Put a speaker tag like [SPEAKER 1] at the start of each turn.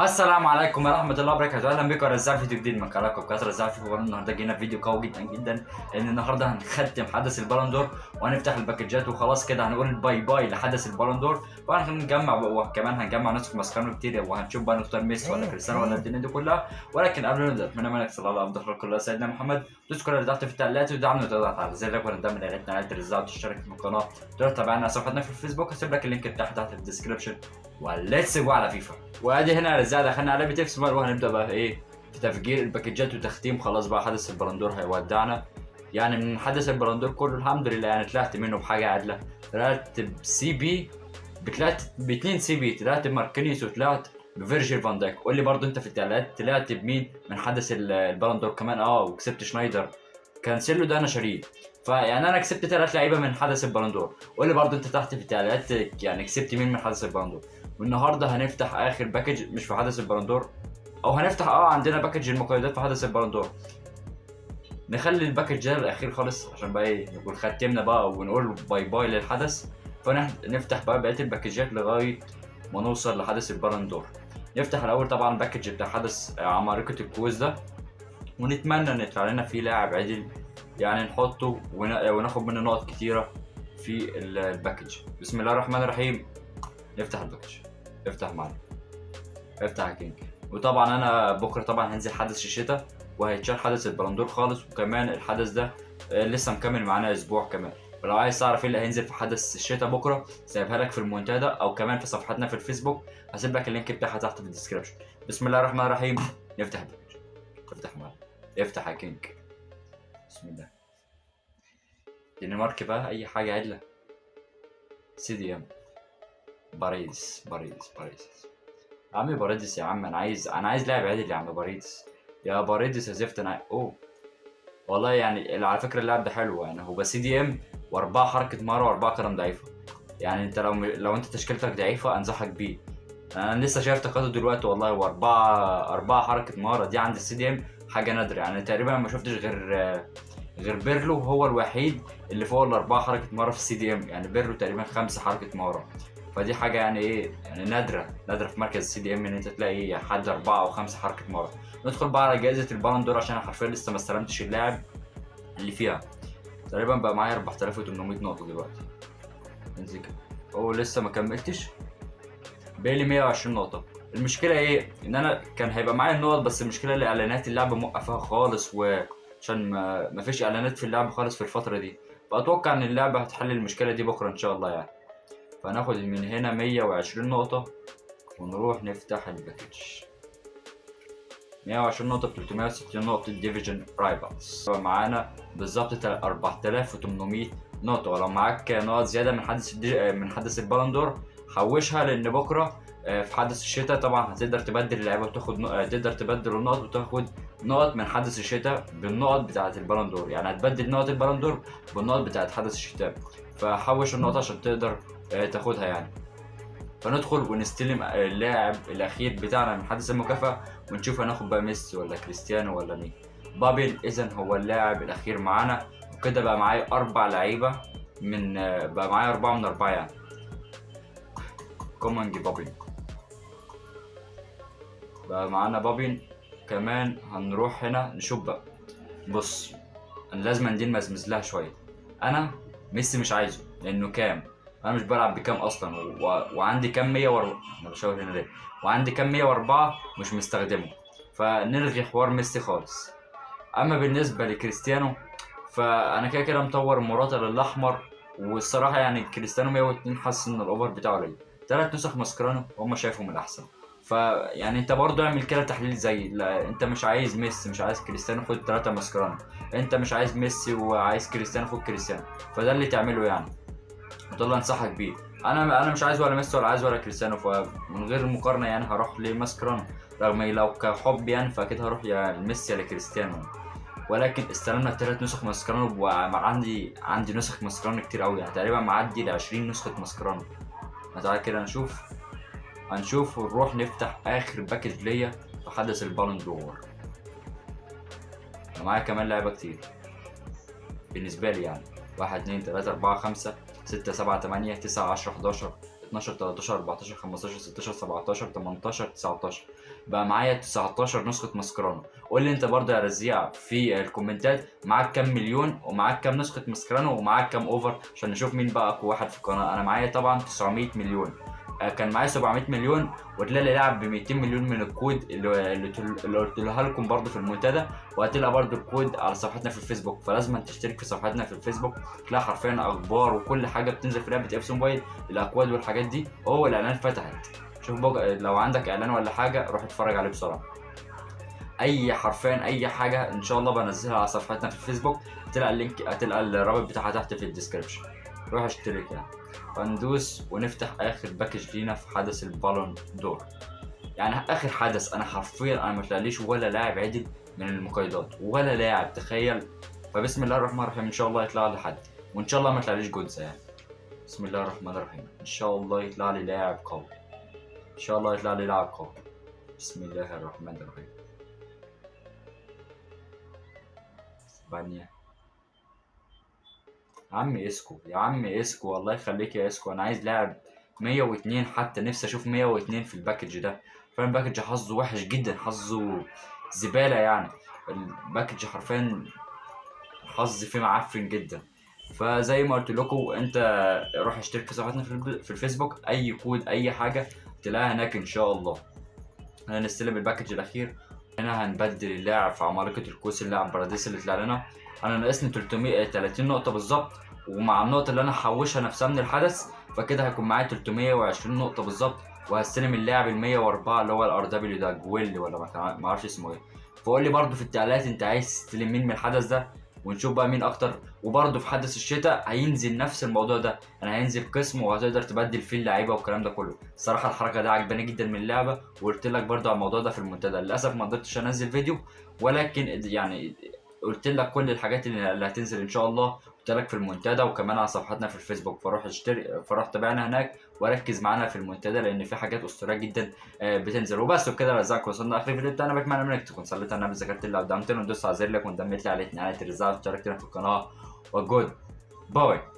[SPEAKER 1] السلام عليكم ورحمة الله وبركاته، أهلا بكم رزاع فيديو جديد من قناتكم قناة رزاع فيفا. النهارده جينا فيديو قوي جدا جدا، لأن النهارده هنختم حدث البالندور وهنفتح الباكجات وخلاص كده هنقول bye bye لحدث البالندور، وهنجمع وكمان هنجمع نسخ ماسكرانو كتير، وهنشوف بقى نختار ميسي ولا كريستيانو ولا الدنيا دي كلها. ولكن قبل ما نبدا اتمنى منك صلى الله على افضل خلق الله سيدنا محمد، تذكر اللي تحت في التعليقات ودعمنا وتضغط على زر like وندعم عيلتنا عيلة رزاع وتشترك في القناة تروح تابعنا على صفحتنا في الفيسبوك، هسيب لك ال link بتاعها تحت في ال description. و let's go على فيفا. وادي هنا يا رزاع دخلنا على بي بقى، وهنبدا بقى ايه في تفجير الباكجات وتختيم. خلاص بقى حدث البلندور هيودعنا، يعني من حدث البلندور كله الحمد لله يعني طلعت منه بحاجة عدله. طلعت ب CB، طلعت باتنين CB، طلعت بماركينيوس وطلعت بفيرجيل فان دايك. قول لي برضو انت في التعليقات طلعت بمين من حدث البلندور كمان. وكسبت شنايدر، كانسيلو ده انا شاريه، فيعني انا كسبت ثلاث لعيبة من حدث البلندور. قول لي برضو انت تحت في التعليقات يعني كسبت مين من حدث البلندور. والنهارده هنفتح اخر package مش في حدث البلندور، او هنفتح عندنا package المقيدات في حدث البلندور. نخلي ال package ده الاخير خالص عشان بقى ايه نكون ختمنا بقى ونقول bye bye للحدث. فنفتح بقى بقية الباكجات لغاية ما نوصل لحدث البلندور. نفتح الاول طبعا package بتاع حدث عمالقة الكؤوس ده، ونتمنى ان يطلع لنا فيه لاعب عدل يعني نحطه وناخد منه نقط كتيرة في ال package. بسم الله الرحمن الرحيم، نفتح ال package. افتح معانا، افتح يا كينج. وطبعا انا بكره طبعا هنزل حدث الشتاء وهيتشال حدث البلندور خالص، وكمان الحدث ده لسه مكمل معانا اسبوع كمان. ولو عايز تعرف ايه اللي هينزل في حدث الشتاء بكره سايبها لك في المنتدى او كمان في صفحتنا في الفيسبوك، هسيب لك ال link بتاعها تحت في ال description. بسم الله الرحمن الرحيم، نفتح ال package. افتح معانا، افتح يا كينج. بسم الله. دنمارك بقى اي حاجة عدله. CDM باريس باريس باريس يا عمي، باريدس يا عم، انا عايز لاعب عدل يا عم. باريدس يا باريدس يا زفت. انا اوه والله يعني على فكرة اللاعب ده حلو، يعني هو CDM واربعة حركة مهارة واربعة قدم ضعيفه. يعني انت لو انت تشكيلتك ضعيفة انصحك بيه. انا لسه شايف تقاطه دلوقتي والله، واربعة اربعة حركة مهارة دي عند ال CDM حاجة نادرة، يعني تقريبا ما شفتش غير بيرلو هو الوحيد اللي فوق الاربعة حركة مهارة في ال CDM. يعني بيرلو تقريبا خمسة حركة مهاره، فدي حاجة يعني ايه يعني نادرة نادرة في مركز ال CDM ان انت تلاقي حد اربعة او خمسة حركة مهارة. ندخل بقى على جائزة البالون دور عشان انا حرفيا لسه ما استلمتش اللاعب اللي فيها. تقريبا بقى معايا 4800 نقطة دلوقتي. انزل كده، هو لسه ما كملتش، باقي لي 120 نقطة. المشكلة ايه؟ ان انا كان هيبقى معايا النقط، بس المشكلة الاعلانات اللعبة موقفاها خالص، وعشان ما فيش اعلانات في اللعبة خالص في الفترة دي. فاتوقع ان اللعبة هتحل المشكلة دي بكرة ان شاء الله يعني. فناخد من هنا 120 نقطة ونروح نفتح ال package. 120 نقطة ب 360 نقطة division rivals، معانا بالظبط 4800 نقطة. ولو معاك نقط زيادة من حدث البالندور حوشها، لأن بكرة في حدث الشتاء طبعا هتقدر تبدل اللعيبة وتاخد تقدر تبدل النقط وتاخد نقط من حدث الشتاء بالنقط بتاعة البالندور. يعني هتبدل نقط البالندور بالنقط بتاعة حدث الشتاء، فحوش النقط عشان تقدر تاخدها يعني. فندخل ونستلم اللاعب الاخير بتاعنا من حدث المكافأة، ونشوف هناخد بقى ميسي ولا كريستيانو ولا مين. بابل اذا هو اللاعب الاخير معانا، وكده بقى معايا اربع لعيبة من بقى معايا اربعة من اربعة يعني. كومانجي بابين، بقى معانا بابين كمان. هنروح هنا نشوف بقى. بص انا لازم دي نمزمز لها شوية. انا ميسي مش عايزه لانه CAM، انا مش بلعب ب CAM اصلا وعندي CAM 104. انا بشاور هنا ليه؟ وعندي CAM 104 مش مستخدمه، فنلغي حوار ميسي خالص. اما بالنسبة لكريستيانو فانا كده كده مطور موراتا للاحمر، والصراحة يعني كريستيانو 102 حاسس ان ال over بتاعه قليل. ثلاث نسخ ماسكرانو هم شايفهم الاحسن. فيعني انت برضو اعمل كده تحليل زي لا انت مش عايز ميسي مش عايز كريستيانو خد ثلاثة ماسكرانو، انت مش عايز ميسي وعايز كريستيانو خد كريستيانو. فده اللي تعمله يعني، وده اللي انصحك بيه. انا مش عايز ولا ميسي ولا عايز ولا كريستيانو، فمن غير مقارنة يعني هروح لماسكرانو، رغم لو كحب يعني فاكيد هروح يا لميسي يا لكريستيانو. ولكن استلمنا ثلاث نسخ ماسكرانو، وعندي نسخ ماسكرانو كتير قوي، يعني تقريبا معدي ل 20 نسخه ماسكرانو. تعالى كده نشوف، هنشوف ونروح نفتح اخر package ليا في حدث البالون دور. انا معايا كمان لعبه كتير بالنسبة لي يعني، 1 2 3 4 5 6 7 8 9 10 11 12 13 14 15 16 17 18 19. بقى معايا 19 نسخه ماسكرانو. قول لي انت برضه يا رزيع في الكومنتات معاك كام مليون ومعاك كام نسخه ماسكرانو ومعاك كام over، عشان نشوف مين بقى اقوى واحد في القناة. انا معايا طبعا 900 مليون، كان معايا 700 مليون، وتلاقي لاعب ب 200 مليون من الكود اللي قلت لها لكم برضه في المنتدى، وهتلاقي برضه الكود على صفحتنا في الفيسبوك. فلازم تشترك في صفحتنا في الفيسبوك، تلاقي حرفيا اخبار وكل حاجة بتنزل في لعبه FC Mobile، الاكواد والحاجات دي. هو الاعلان فتحت، شوف بقى لو عندك اعلان ولا حاجة روح اتفرج عليه بسرعة. اي حرفيا اي حاجة ان شاء الله بنزلها على صفحتنا في الفيسبوك، هتلاقي ال link، هتلاقي الرابط بتاعها تحت في ال description، روح اشترك يعني. فندوس ونفتح اخر package لينا في حدث البالون دور، يعني اخر حدث. انا حرفيا انا ما طلعليش ولا لاعب عدل من المقايضات، ولا لاعب، تخيل. فبسم الله الرحمن الرحيم ان شاء الله يطلع لي حد، وان شاء الله ما يطلعليش جودز يعني. بسم الله الرحمن الرحيم ان شاء الله يطلع لي لاعب قوي، ان شاء الله يطلع لي لاعب قوي. بسم الله الرحمن الرحيم. اسبانيا يا عم اسكو، يا عم اسكو، الله يخليك يا اسكو، انا عايز لاعب 102 حتى، نفسي اشوف 102 في ال package ده. فعلا ال package حظه وحش جدا، حظه زبالة يعني، ال package حرفيا حظ فيه معفن جدا. فزي ما قلت لكم انت روح اشترك في صفحتنا في الفيسبوك، اي كود اي حاجة تلاقيها هناك ان شاء الله. هنستلم ال package الاخير هنا، هنبدل اللاعب في عمالقة الكوس، اللاعب باراديس اللي طلع لنا. انا ناقصني 330 نقطة بالظبط، ومع النقطة اللي انا هحوشها نفسها من الحدث فكده هيكون معايا 320 نقطة بالظبط، وهستلم اللاعب ال 104 اللي هو ال RW ده، جويل ولا ما اعرفش اسمه ايه. فقول لي برده في التعليقات انت عايز تستلم مين من الحدث ده، ونشوف بقى مين اكتر. وبرده في حدث الشتاء هينزل نفس الموضوع ده، انا هينزل قسم وهتقدر تبدل فيه اللعيبة والكلام ده كله. الصراحة الحركة دي عجباني جدا من اللعبة، وقلت لك برده على الموضوع ده في المنتدى. للاسف ما قدرتش انزل فيديو، ولكن يعني قلت لك كل الحاجات اللي هتنزل ان شاء الله، قلت لك في المنتدى وكمان على صفحتنا في الفيسبوك. فروح اشتري، فروح تابعنا هناك وركز معانا في المنتدى، لان في حاجات اسطورية جدا بتنزل. وبس وكده رزقك، وصلنا اخر الفيديو بتاعنا. بتمنى منك تكون صليت على النبي، ذكرت الله قدامتنا، ودوست على زر like وانضميت لي على قناة الرزاق واشتركتنا في القناة. و goodbye.